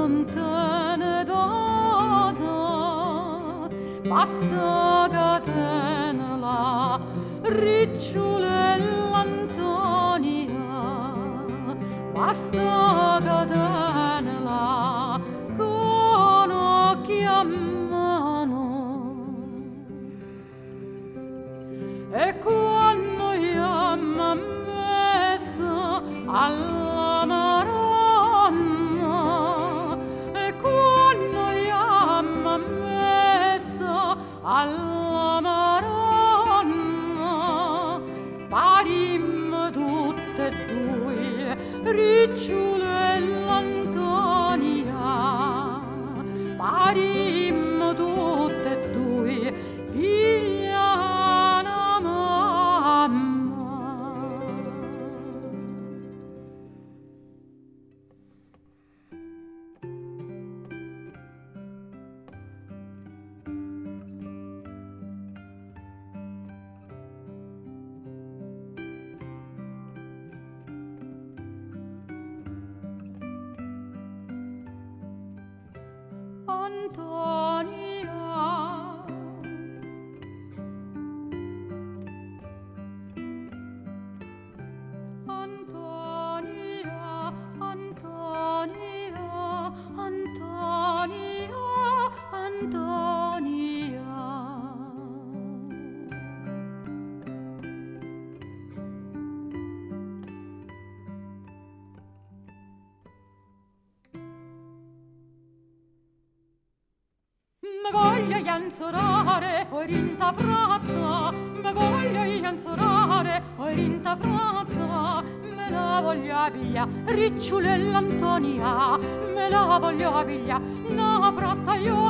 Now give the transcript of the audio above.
nun tene data, basta che tene la ricciolella Antonia, basta che tene la conocchia mano. E quando jammo a messa alla Maronna, e quando jammo a messa alla Maronna, parimmo tutte e due ricciolella Antonia, parimmo tutte e due figlia 'e mamma. Antonia. Antonia, Antonia, Antonia, Antonia. Me voglio inzorare, o rinta fratta, me voglio inzorare, o rinta fratta, me la voglio piglia, ricciolella Antonia, me la voglio piglia, na fratta io.